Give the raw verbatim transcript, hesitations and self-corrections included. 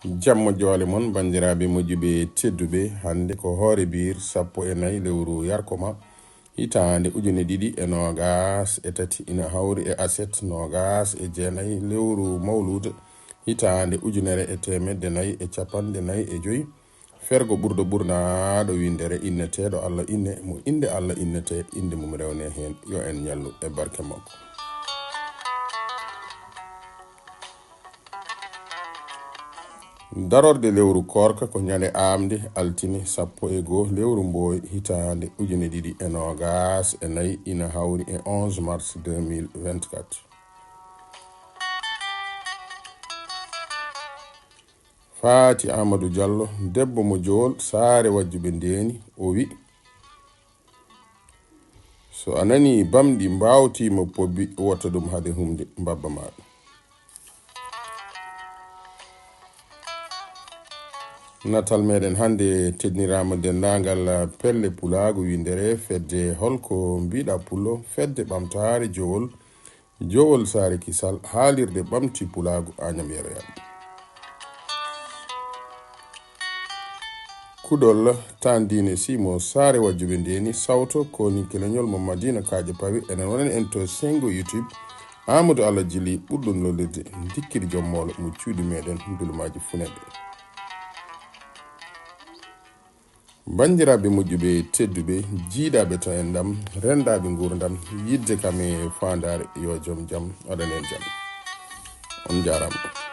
Jammo joole mon, banndiraaɓe moƴƴuɓe tedduɓe, hannde ko hoore biir sappo e nayi lewru yarkoma, hitaande ujune ɗiɗi e noogas e tati, ina hawri e aset noogas e jeenayi lewru mawluuda, hitaande ujunere e teemedde nayi e capanɗe nayi e joyi. Fergo ɓurɗo ɓurnaaɗo winndere inneteeɗo Alla inne, mo innde Alla innetee, innde mum rewnee heen, yo en ñallu e barke makko. Darorde lewru koorka ko ñande aamde, altine sappo e goo lewru mbooy, hitaande ujune ɗiɗi e noogas e nayi, ina hawri e onze mars deux mille vingt-quatre. Faati Amadou Diallo, debbo mo Jool, saare Wajjuɓe Ndeeni, o wi, so a nanii bamɗi mbaawtiima pobbi, wota ɗum haɗe humde mbabba maaɗa. Natal meɗen hannde teddiniraama denndaangal pelle pulaagu winndere fedde Holko Mbiɗa Pullo, fedde ɓamtaare Jowol, Jowol Saare Kisal, haalirde ɓamti pulaagu Añam Yeroyam. Kuɗol tan diine Simo Saare Wajjuɓe Ndeeni, sawto koni keleñol mo Madina Kaaƴe Pawi, enen wonen en to senngo YouTube, Amadou Alla Jili ɓurɗo lollirde, ndikkiri joom moolo mo cuuɗi meɗen Ndulumaaji Funebe. Banndiraaɓe moƴƴuɓe tedduɓe, jiidaɓe to enɗam, rendaɓe nguurndam, yidde kam e faandaare, yo joom jam waɗan en jam. On njaaraama.